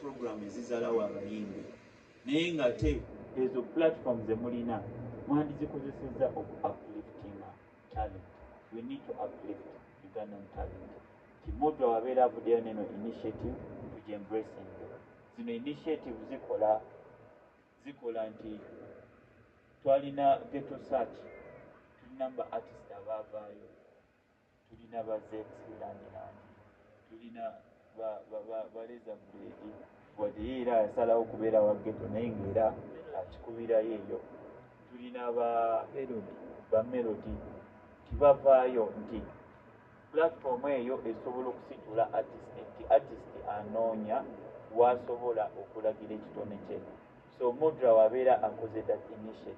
Program ezizaalawo abayimbi, naye ng'ate ezo platform ze mulina mwandizikozesezza oku upliftinga talent. We need to uplift Ugandan talent. Ti Mudra wabeera avuddeyo neno initiative, tugyembracing. Zino initiative zikola nti twalina Ghetto Search, tulina ba artist abaavaayo, tulina ba Zex Landiland, tulina ba Reza Blade, wadde ye era yasalawo okubeera wa ghetto, naye ng'era akikubirayo eyo. Tulina ba Melody, tibavaayo nti platform eyo esobola okusitula artist, nti artist anoonya wasobola okulagira ekitone kye. So Mudra wabeera akoze that initiative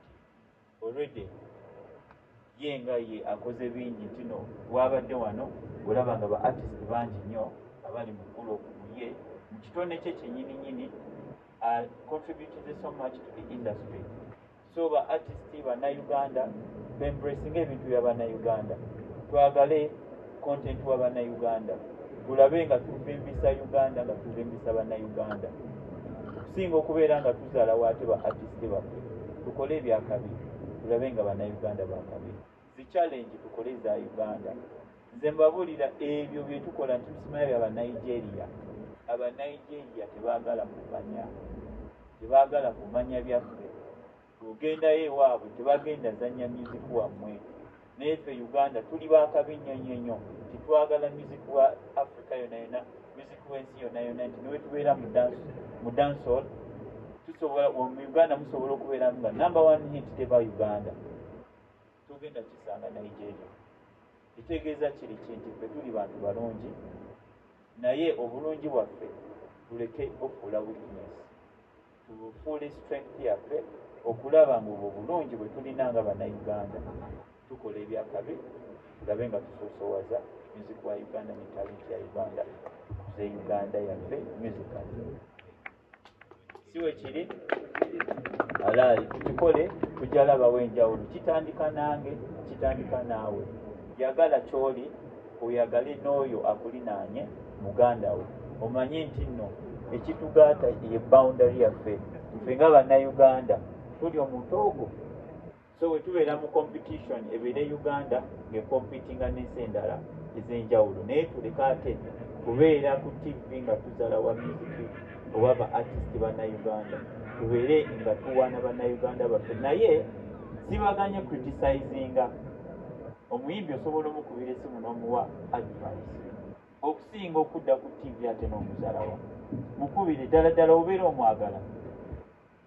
already, ye nga ye akoze bingi nti no wabadde wano olaba nga ba artist bangi nnyo abali mu group ye mu kitone kye kyennyininyini, contributed so much to the industry. So ba artist Bannayuganda beembracinga ebintu bya Bannayuganda, twagale content wa Bannayuganda, tulabe nga tuvimbisa Uganda, nga tuvimbisa Bannayuganda, okusinga okubeera nga tuzaalawo ate ba artist baffe. Tukole ebyakabi, tulabe nga Bannayuganda bakabi. Zi challenge tukole za Uganda. Nze mbabuulira, ebyo bye tukola nti tusimanya bya Banigeria. Abanigeria tebaagala kumanya, tebaagala kumanya byaffe. Ogendayo ewaabwe, tebagenda zanya music wammwe. Naye ffe Uganda tuli bakabi nnyo nnyo nnyo. Titwagala music wa Africa yonna yonna, music w'ensi yonna yonna, nti niwe tubeera mu dancehall tusobola mu Uganda musobola okubeeramu nga number one hit teba Uganda, togenda kisanga Nigeria. Kitegeeza kiri ki? Nti ffe tuli bantu balungi, naye obulungi bwaffe tuleke bufuula weakness, tubufuule strength yaffe, okulaba nga obwo obulungi bwe tulina nga Bannayuganda tukola ebyakabi, tulabe nga tusoosowaza music wa Uganda ne talent ya Uganda, tukuze Uganda yaffe musically. Si we kiri? Alaali tukikole, tujja labawo enjawulo. Kitandika nange, kitandika naawe. Yagala kyoli, oyagale n'oyo akulinaanye, muganda wo. Omanye nti nno ekitugaata ye boundary yaffe. Ffe nga Bannayuganda tuli omuntu ogwo. So bwe tubeera mu competition, ebeere Uganda ng'ecompetinga n'ensi endala ez'enjawulo, naye tuleke ate kubeera ku TV nga tuzala wa music oba ba artist Bannayuganda. Tubeere nga tuwaana Bannayuganda baffe, naye sibaganye criticizinga omuyimbi. Osobola omukubira esimu n'omuwa advice okusinga okudda ku TV ate n'omuzalawa. Mukubire ddala ddala, obeera omwagala,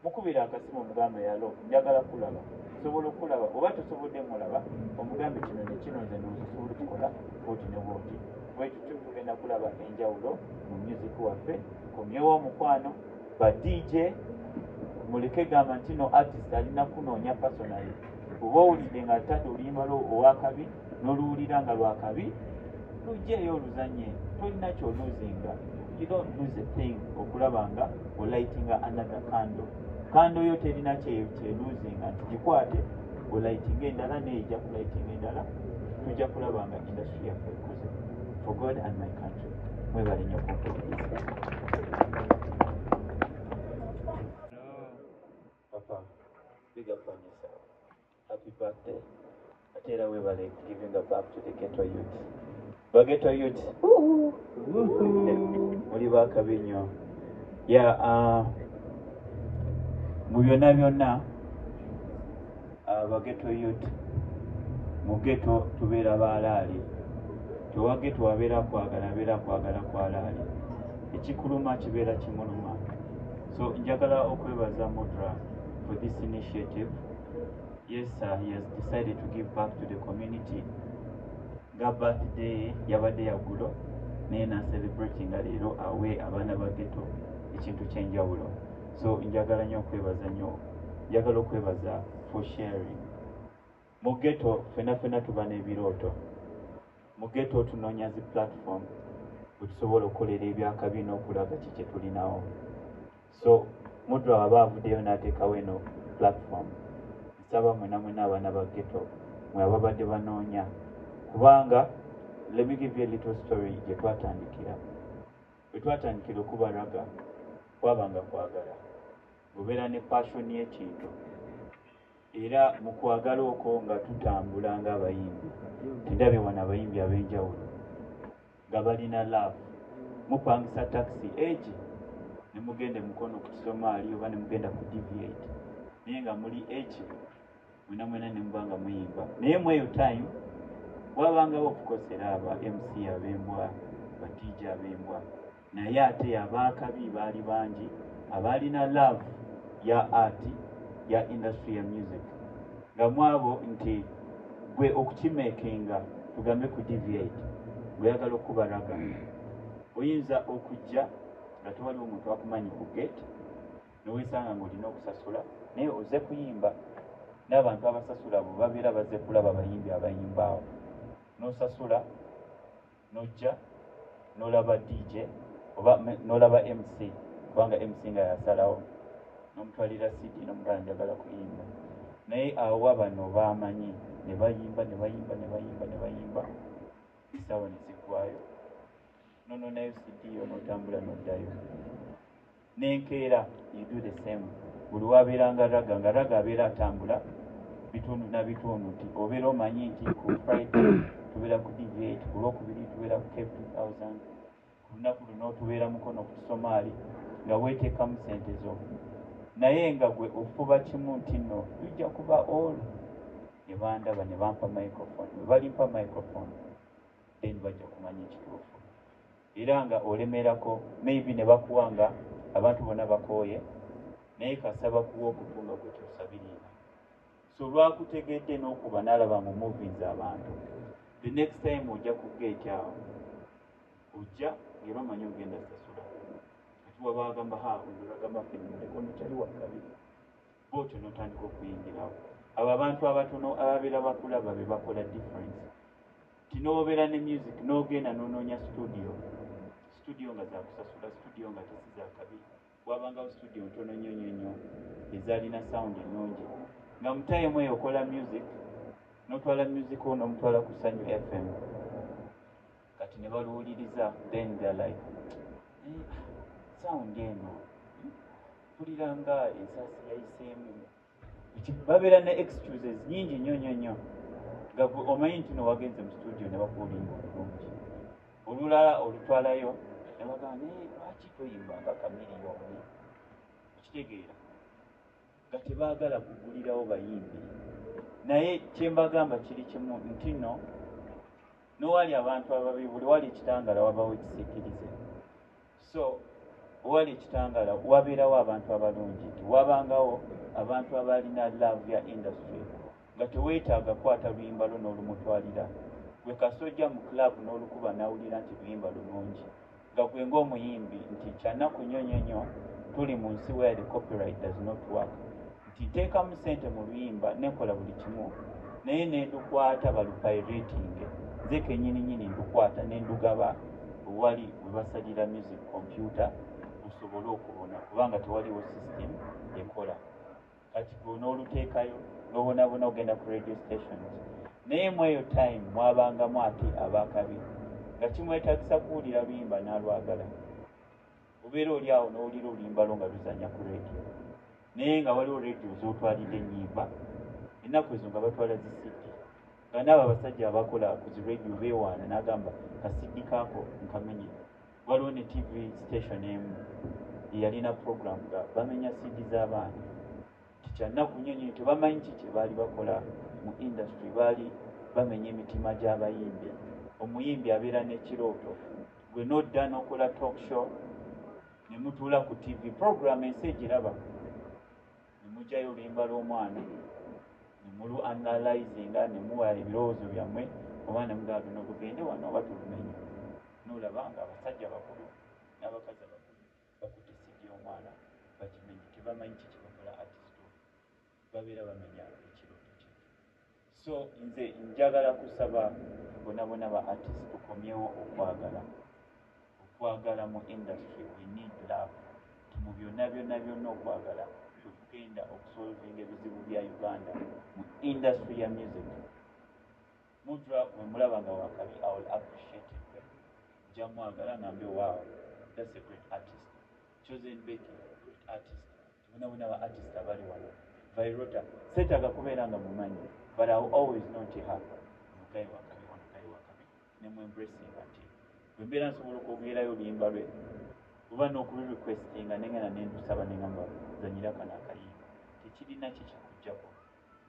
mukubire akasimu, omugambe, "Yalo, njagala kulaba, sobola okulaba?" Oba tosobodde mulaba, omugambe, "Kino ne kino nze ndowooza osobola okikola bwoti ne bwoti." Bwe tutyo tugenda kulaba enjawulo mu music waffe. Komyewo omukwano. Ba DJ, muleke gamba nti no artist alina kunoonya personally. Oba owulidde nga atadde oluyimba lwo owakabi, n'oluwulira nga lwakabi, lugyeyo oluzanye. Tolina kyoluzinga, you don't lose a thing okulaba nga olightinga another candle. Candle yo terina kyeluzinga, nti gikwate olightinga endala, naye ejja kulightinga endala. Tujja kulaba nga industry yaffe ekuze. For God and my country, mwebale nnyo kumpuliriza. Papa, big up on yourself. Happy birthday. Ate era webale giving back to the ghetto youth. Ba ghetto youth muli bakabi nnyo. Yeah, mu byonna byonna, ba ghetto youth, mu ghetto tubeera baalaali. Tewa ghetto wabeera kwagala, abeera kwagala kwalaali, ekikuluma kibeera kimuluma. So njagala okwebaza Mudra for this initiative. Yes, he has decided to give back to the community. Nga birthday yabadde yaggulo, naye nacelebratinga leero awe abaana ba ghetto ekintu kyenjawulo. So njagala nnyo okwebaza nnyo, njagala okwebaza for sharing. Mu ghetto fena fena tuba n'ebirooto. Mu ghetto tunoonya zi platform bwe tusobola okukolera ebyakabi n'okulaga ki kye tulinawo. So Mudra waba avuddeyo n'ateekawo eno platform, nsaba mwena mwena abaana ba ghetto mwe ababadde banoonya, kubanga let me give you a little story gye twatandikira. Bwe twatandikira okuba ragga. Kwabanga kwagala, obeera ne passion y'ekintu, era mu kwagala okwo nga tutambula ng'abayimbi. Tindabye wano abayimbi ab'enjawulo nga balina love. Mupangisa taxi egi ne mugenda Mukono ku Kisomaali oba ne mugenda ku DV8, naye nga muli eki mwena mwena ne muba nga muyimba. Naye mu eyo time wabangawo, of course, era aba MC ab'embwa, ba DJ ab'embwa, naye ate abaakabi baali bangi abaalina love ya art, ya industry ya music, nga mwabo nti gwe okukimakinga, tugambe ku DV8 bweyagala okuba ragga, oyinza okujja nga tewaliwo omuntu akumanyi ku gate, nowesanga ngaolina okusasula, naye oze kuyimba n'abantu abasasula abo babeera bazze kulaba abayimbi abayimbaawo. N'osasula n'ojja n'olaba DJ oba n'olaba MC, kubanga MC nga yasalawo, n'omutwalira CD n'omugala njagala kuyimba. Naye awa bano bamanyi ne bayimba ne bayimba ne bayimba ne bayimba, essaawa ne ziggwayo, nononayo CD yo n'otambula n'oddayo. Nenkeera you do the same. Buli wabeeranga ragga, nga ragga abeera atambula bitundu na bitundu, nti obeera omanyi nti ku Friday tubeera ku DV8, ku Lwokubiri tubeera ku Cape 2000, ku lunaku luno tubeera Mukono ku Kisomaali, nga weeteekamu sente zo, naye nga gwe ofuba kimu nti nno tujja kuba all ne bandaba ne bampa microphone. Bwe balimpa microphone, then bajja kumanya ekituufu. Era nga olemerako, maybe ne bakuwa nga abantu bonna bakooye, naye kasaba kuwa okutu nga gwe kyosabiriira. So lwakutegedde n'okuba n'alaba mu movinze abantu, the next time ojja ku gate awo, ojja ngera omanyi ogenda sasula. Kati waba agamba ha agamba ffe muleko kyali wakabi, bwotyo n'otandika okuyingirawo. Abo abantu abatono ababeera bakulaba be bakola difference. Tinoobeera ne music n'ogenda n'onoonya studio, studio nga zakusasula, studio nga tesi zakabi. Wabangawo studio ntono nnyo nnyo nnyo ezaalina sound ennungi, nga mu time eyo okola music, n'otwala music wo n'omutwala ku Sanyu FM, kati ne baluwuliriza, then they're like, "Eh, sound eno mpulira nga ensaasi yayiseemu." Babeera ne excuses nyingi nnyo nnyo nnyo, nga gwe omanyi nti no wagenze mu studio ne bakuwulinga obulungi. Olulala olutwalayo ne bagamba, naye lwaki toyimba nga Chameleone? Okitegeera nga tebaagala kugulirawo bayimbi. Naye kyembagamba kiri kimu nti nno nowali abantu ababi, buli wali ekitangala wabawo ekisiikirize. So wali ekitangala wabeerawo abantu abalungi, nti wabangawo abantu abalina love ya industry, nga teweetaaga kwata luyimba lwo n'olumutwalira. Gwe kasojja mu club n'olukuba n'awulira nti luyimba lulungi, nga gwe ng'omuyimbi nti kyanaku nnyo nnyo nnyo tuli mu nsi where the copyright does not work, nti nteekamu ssente mu luyimba nekola buli kimu, naye nendukwata balupirating, nze kenyini nyini ndukwata nendugaba wali we basalira music computer lusobole okubona, kubanga tewaliwo system ekola. Kati gwe n'oluteekayo n'obonabona ogenda ku radio stations. Naye mu eyo time mwabangamu ate abakabi nga kimwetagisa kuwulira luyimba n'alwagala. Obeera oli awo n'owulira oluyimba lwo nga luzanya ku radio, naye nga waliwo radio z'otwalidde ennyimba. Ennaku ezo nga batwala zi CD, nga naabo abasajja abakola ku zi radio beewaana n'agamba ka CD kaako nkamenye. Waliwo ne TV station emu eyalina program nga bamenya CD z'abaana. Tikyannaku nnyo nnyo, tebamanyi ki kye baali bakola mu industry. Baali bamenya emitima gy'abayimbi. Omuyimbi abeera n'ekirooto, gwe n'odda n'okola talk show ne mutuula ku TV program, ensi egiraba, ne mugyayo oluyimba lw'omwana ne mulu analyzinga ne muwa ebirowoozo byammwe, oba ne mugamba luno lugende wano oba tulumenye. N'olaba nga abasajja bakulu n'abakazi abakulu bakutte CD y'omwana bagimenye. Tebamanyi ki kyebakola artist, babeera bamenya ekirooto kye. So nze njagala kusaba bonna bonna ba artist tukomyewo okwagala, okwagala mu industry. We need love mu byonna byonna byonna. Okwagala kwekugenda okusolvinga ebizibu bya Uganda mu industry ya music. Mudra wemulaba nga wakabi, I will appreciate it, nja mwagala ngambe, "Wow, that's a great artist." Chosen Becky, great artist. Tubona ba artist abali wano. Vairota, seetaaga kubeera nga mumanyi, but I will always know nti ha, omugayi wakabi, omugayi wakabi. Ne mu embracinga nti bwe mbeera nsobola okwogerayo oluyimba lwe oba n'okulurequestinga nengenda nendusaba nengamba zanyira kano akayimba, tekirina kye kikuggyako,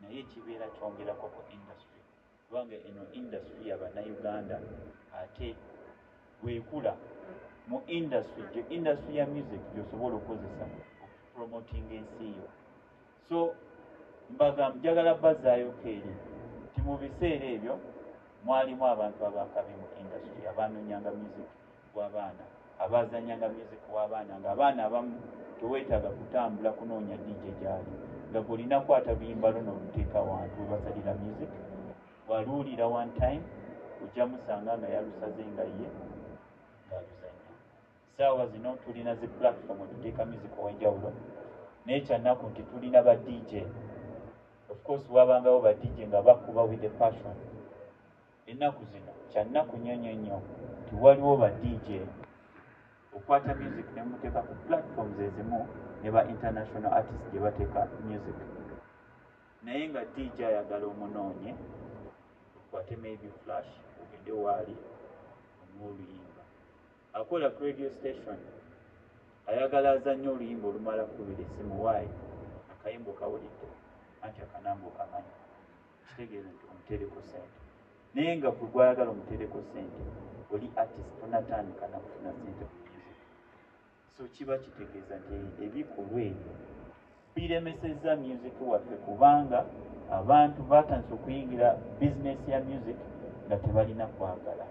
naye kibeera kyongerako ku industry, kubanga eno industry y'Abannayuganda ate bwekula mu industry gye industry ya music gy'osobola okukozesa okupromotinga ensi yo. So mbaga njagala bazzaayoko eri nti mu biseera ebyo mwalimu abantu abakabi mu industry abanoonyanga music w'abaana, abazanyanga music w'abaana, ng'abaana abamu teweetaaga kutambula kunoonya DJ gy'ali, nga gw'olina kwata luyimba lwo n'oluteeka wantu we basalira music, waluwulira one time ojja musanga nga yalusaze nga ye ng'aluzannya. Ssaawa zino tulina zi platform wetuteeka music ow'enjawulo, naye kyannaku nti tulina ba DJ. Of course wabangawo ba DJ nga bakuba with the passion. Ennaku zino kyannaku nnyo nnyo nnyo nti waliwo ba DJ okwata music ne muteeka ku platforms ezimu ne ba international artists gye bateeka music, naye nga DJ ayagala omunoonye okwate maybe flash ogende waali omuwa oluyimba. Akola ku radio station ayagala azannye oluyimba olumala kubira essimu, waayi akayimba okawulidde anti akanamba okamanyi, kitegeeza nti omuteereko ssente, naye nga gwe gwayagala omuteereko ssente oli artist tonatandika nakufuna ssente mu music. So kiba kitegeeza nti ebikolwa ebyo biremesezza music waffe, kubanga abantu batandise okuyingira bizinesi ya music nga tebalina kwagala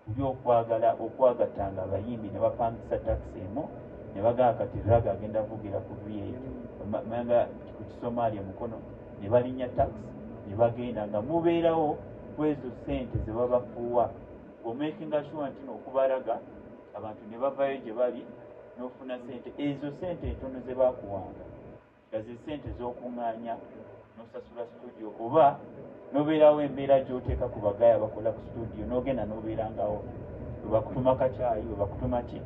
kuli okwagala okwagattanga abayimbi ne bapangisa takisi emu ne bagamba kati Raga agenda kuvugira ku V8 manga ku Kisomalia Mukono, ne balinnya takisi ne bagenda nga mubeerawo kwezo ssente ze babafuuwa omakinga sure nti n'okubalaga abantu ne bavayo gye bali n'ofuna ssente ezo, ssente entono ze baakuwanga nga ze ssente z'okuŋŋaanya n'osasula studio oba n'obeerawo embeera gy'oteeka ku bagaya bakola ku studio n'ogenda n'obeerangawo bwe bakutuma kacaayi, bwe bakutuma ki,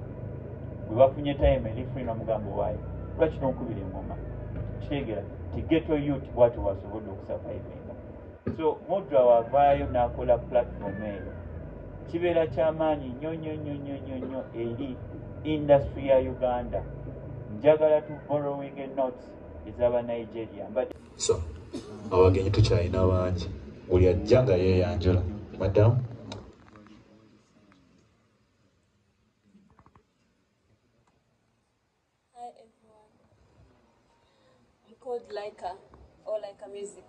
bwe bafunye time eri free n'omugamba waayo lwaki tonkubira engoma, kitegeera nti ghetto youth bw'atyo bw'asobodde okusurvivinga. So Mudra wavaayo n'akola platform eyo, kibeera kyamaanyi nnyo nnyo nnyo nnyo nnyo nnyo eri industry ya Uganda. Njagala tu borrowing notes ez'aba Nigeria. So abagenyi tukyalina bangi, buli ajja nga yeeyanjula. Madamu. Hi everyone. I'm called Laika or Laika Music.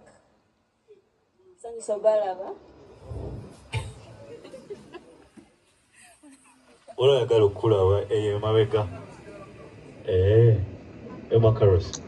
Nsanyuse obalaba. Olwayagala okukulaba eyo emabega. Emma Carlos.